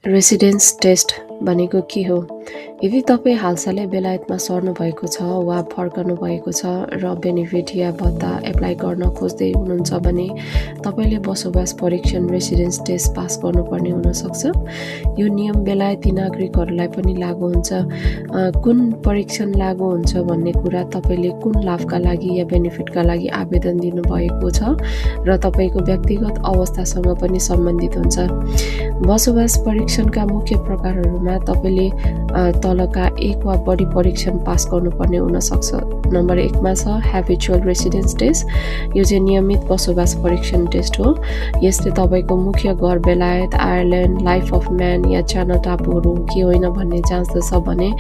Residence test भनेको के हो? यदि तपाईँ हालसालै बेलायतमा सर्नु भएको छ वा फर्कनु भएको छ र बेनिफिट या भत्ता एप्लाई गर्न खोज्दै हुनुहुन्छ भने तपाईँले बसोबास परीक्षण रेसिडेन्स टेस्ट पास गर्नुपर्ने हुनसक्छ। यो नियम बेलायती नागरिकहरूलाई पनि लागू हुन्छ। कुन परीक्षण लागू हुन्छ भन्ने कुरा तपाईँले कुन लाभका लागि या बेनिफिटका लागि आवेदन दिनुभएको छ र तपाईँको व्यक्तिगत अवस्थासँग पनि सम्बन्धित हुन्छ। बसोबास परीक्षणका मुख्य प्रकारहरूमा तपाईँले तलका एक वा बढी परीक्षण पास गर्नुपर्ने हुनसक्छ। नम्बर 1 मा छ ह्याबिचुअल रेसिडेन्स टेस्ट। यो चाहिँ नियमित बसोबास परीक्षण टेस्ट हो। यसले तपाईँको मुख्य घर बेलायत, आयरल्यान्ड, लाइफ अफ म्यान या च्यानल टापुहरू हो कि होइन भन्ने जाँच्दछ भने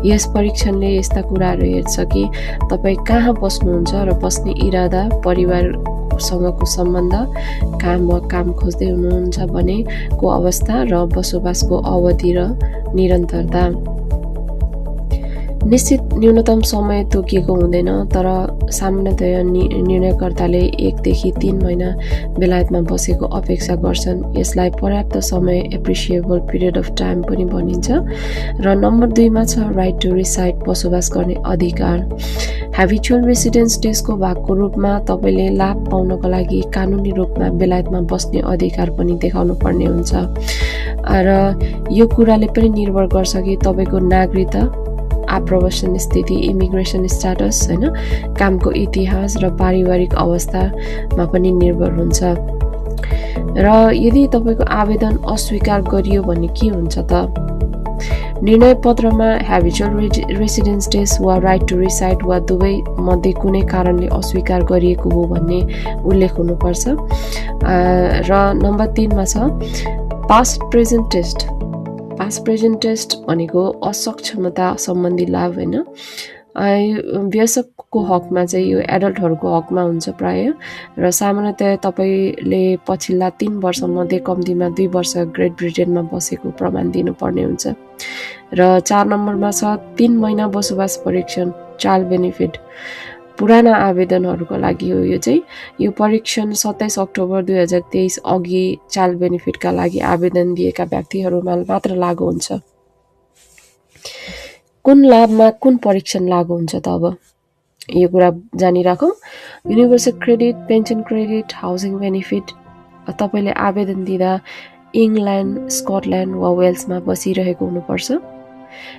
यस परीक्षणले यस्ता कुराहरू हेर्छ कि तपाईँ कहाँ बस्नुहुन्छ र बस्ने इरादा, परिवारसँगको सम्बन्ध, काम खोज्दै हुनुहुन्छ भनेको अवस्था र बसोबासको अवधि र निरन्तरता। निश्चित न्यूनतम समय तोकिएको हुँदैन, तर सामान्यतया निर्णयकर्ताले 1 देखि 3 महिना बेलायतमा बसेको अपेक्षा गर्छन्। यसलाई पर्याप्त समय एप्रिसिएबल पिरियड अफ टाइम पनि भनिन्छ। र नम्बर 2 मा छ राइट टु रिसाइड, बसोबास गर्ने अधिकार। ह्याबिचुअल रेसिडेन्स टेस्टको भागको रूपमा तपाईँले लाभ पाउनको लागि कानुनी रूपमा बेलायतमा बस्ने अधिकार पनि देखाउनु पर्ने हुन्छ। र यो कुराले पनि निर्भर गर्छ कि तपाईँको नागरिकता, आप्रवासन स्थिति, इमिग्रेसन स्ट्याटस, होइन, कामको इतिहास र पारिवारिक अवस्थामा पनि निर्भर हुन्छ। र यदि तपाईँको आवेदन अस्वीकार गरियो भने के हुन्छ त? निर्णय पत्रमा ह्याबिचुअल रेसिडेन्स टेस्ट वा राइट टु रिसाइड वा दुवै मध्ये कुनै कारणले अस्वीकार गरिएको हो भन्ने उल्लेख हुनुपर्छ। र नम्बर 3 मा छ past present test. Past present test भनेको असक्षमता सम्बन्धी लाभ, होइन। वयस्कको हकमा चाहिँ यो एडल्टहरूको हकमा हुन्छ प्राय। र सामान्यतया तपाईँले पछिल्ला 3 वर्षमध्ये कम्तीमा 2 वर्ष ग्रेट ब्रिटेनमा बसेको प्रमाण दिनुपर्ने हुन्छ। र 4 नम्बरमा छ 3 महिना बसोबास परीक्षण, चाइल्ड बेनिफिट। पुराना आवेदनहरूको लागि हो यो चाहिँ। यो परीक्षण 27 अक्टोबर 2023 अघि चाइल्ड बेनिफिटका लागि आवेदन दिएका व्यक्तिहरूमा मात्र लागू हुन्छ। कुन लाभमा कुन परीक्षण लागू हुन्छ त? अब यो कुरा जानिराखौँ। Universal credit, pension credit, housing benefit. तपाईँले आवेदन दिँदा इङ्ल्यान्ड, स्कटल्यान्ड वा वेल्समा बसिरहेको हुनुपर्छ।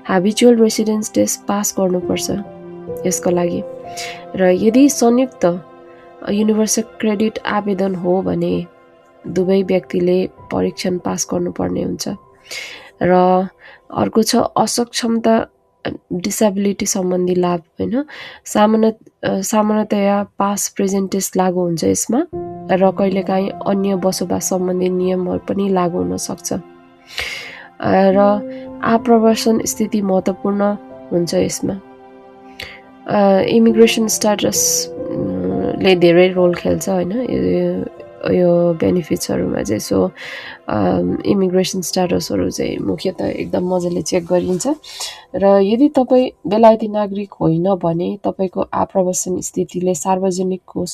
ह्याबिचुअल रेसिडेन्स टेस्ट पास गर्नुपर्छ यसको लागि। र यदि संयुक्त युनिभर्सल क्रेडिट आवेदन हो भने दुवै व्यक्तिले परीक्षण पास गर्नुपर्ने हुन्छ। र अर्को छ असक्षमता, डिसेबिलिटी सम्बन्धी लाभ, होइन। सामान्यतया पास प्रेजेन्ट टेस्ट लागू हुन्छ यसमा, र कहिलेकाहीँ अन्य बसोबास सम्बन्धी नियमहरू पनि लागू हुन सक्छ। र आप्रवासन स्थिति महत्त्वपूर्ण हुन्छ यसमा। इमिग्रेसन स्ट्याटसले धेरै रोल खेल्छ, होइन, यो बेनिफिट्सहरूमा चाहिँ। सो इमिग्रेसन स्ट्याटसहरू चाहिँ मुख्यतः एकदम मजाले चेक गरिन्छ। र यदि तपाईँ बेलायती नागरिक होइन भने तपाईँको आप्रवासन स्थितिले सार्वजनिक कोष,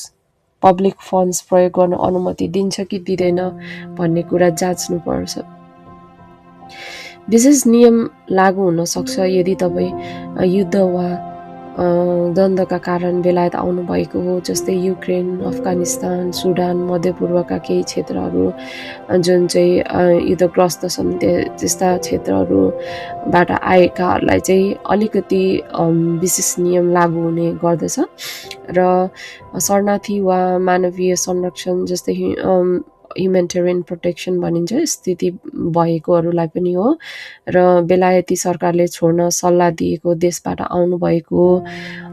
पब्लिक फन्ड्स प्रयोग गर्न अनुमति दिन्छ कि दिँदैन भन्ने कुरा जाँच्नुपर्छ। विशेष नियम लागू हुन सक्छ यदि तपाईँ युद्ध वा द्वन्द्वका कारण बेलायत आउनुभएको हो, जस्तै युक्रेन, अफगानिस्तान, सुडान, मध्यपूर्वका केही क्षेत्रहरू जुन चाहिँ युद्धग्रस्त छन्, त्यस्ता क्षेत्रहरूबाट आएकाहरूलाई चाहिँ अलिकति विशेष नियम लागू हुने गर्दछ। र शरणार्थी वा मानवीय संरक्षण, जस्तै ह्युमेनिटेरियन प्रोटेक्सन भनिन्छ, स्थिति भएकोहरूलाई पनि हो। र बेलायती सरकारले छोड्न सल्लाह दिएको देशबाट आउनुभएको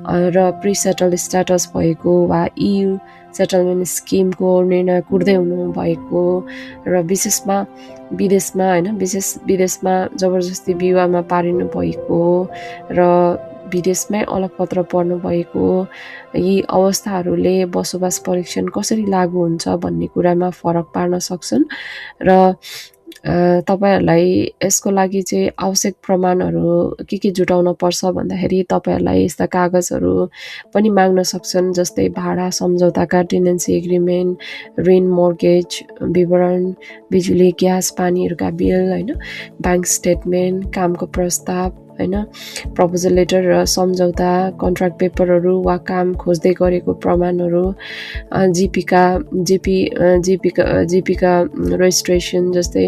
र प्रिसेटल स्ट्याटस भएको वा EU सेटलमेन्ट स्किमको निर्णय कुर्दै हुनुभएको र विदेशमा, होइन, विदेशमा जबरजस्ती विवाहमा पारिनु भएको र विदेशमै अलगपत्र पर्नु भएको, यी अवस्थाहरूले बसोबास परीक्षण कसरी लागू हुन्छ भन्ने कुरामा फरक पार्न सक्छन्। र तपाईँहरूलाई यसको लागि चाहिँ आवश्यक प्रमाणहरू के जुटाउन पर्छ भन्दाखेरि तपाईँहरूलाई यस्ता कागजहरू पनि माग्न सक्छन्, जस्तै भाडा सम्झौताका टेनेन्सी एग्रिमेन्ट, ऋण मोर्गेज विवरण, बिजुली ग्यास पानीहरूका बिल होइन, ब्याङ्क स्टेटमेन्ट, कामको प्रस्ताव होइन, प्रपोजल लेटर र सम्झौता, कन्ट्र्याक्ट पेपरहरू वा काम खोज्दै गरेको प्रमाणहरू, जिपीका रेजिस्ट्रेसन जस्तै।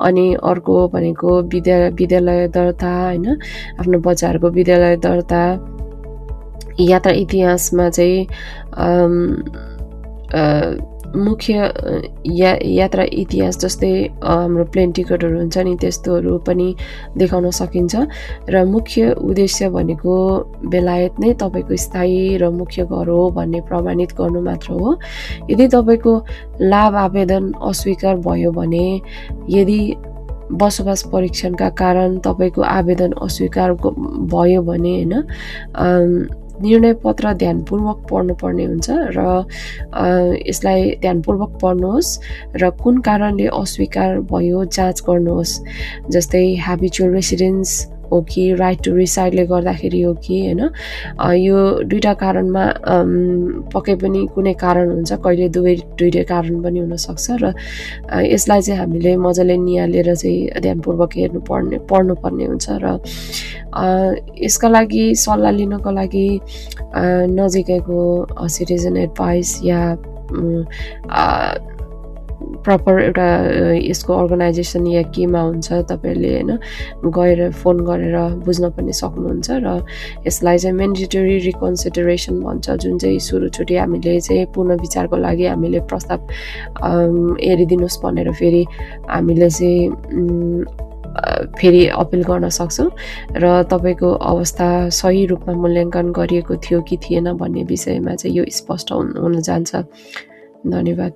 अनि अर्को भनेको विद्यालय दर्ता होइन, आफ्नो बच्चाहरूको विद्यालय दर्ता, यात्रा इतिहासमा चाहिँ मुख्य यात्रा इतिहास जस्तै हाम्रो प्लेन टिकटहरू हुन्छ नि त्यस्तोहरू पनि देखाउन सकिन्छ। र मुख्य उद्देश्य भनेको बेलायत नै तपाईँको स्थायी र मुख्य घर हो भन्ने प्रमाणित गर्नु मात्र हो। यदि तपाईँको लाभ आवेदन अस्वीकार भयो भने, यदि बसोबास परीक्षणका कारण तपाईँको आवेदन अस्वीकार भयो भने होइन, निर्णय पत्र ध्यानपूर्वक पढ्नुपर्ने हुन्छ र यसलाई ध्यानपूर्वक पढ्नुहोस् र कुन कारणले अस्वीकार भयो जाँच गर्नुहोस्। जस्तै ह्याबिचुअल रेसिडेन्स हो कि राइट टु रिसाइडले गर्दाखेरि हो कि होइन। यो दुईवटा कारणमा पक्कै पनि कुनै कारण हुन्छ, कहिले दुईटै कारण पनि हुनसक्छ र यसलाई चाहिँ हामीले मजाले निहालेर चाहिँ ध्यानपूर्वक पढ्नुपर्ने हुन्छ। र यसका लागि सल्लाह लिनको लागि नजिकैको सिटिजन एडभाइस या प्रपर एउटा यसको अर्गनाइजेसन या केमा हुन्छ तपाईँहरूले होइन गएर फोन गरेर बुझ्न पनि सक्नुहुन्छ। र यसलाई चाहिँ मेन्डेटरी रिकन्सिडरेसन भन्छ, जुन चाहिँ सुरुचोटि हामीले चाहिँ पुनर्विचारको लागि हामीले प्रस्ताव हेरिदिनुहोस् भनेर फेरि हामीले चाहिँ फेरि अपिल गर्न सक्छौँ र तपाईँको अवस्था सही रूपमा मूल्याङ्कन गरिएको थियो कि थिएन भन्ने विषयमा चाहिँ यो स्पष्ट हुन जान्छ। धन्यवाद।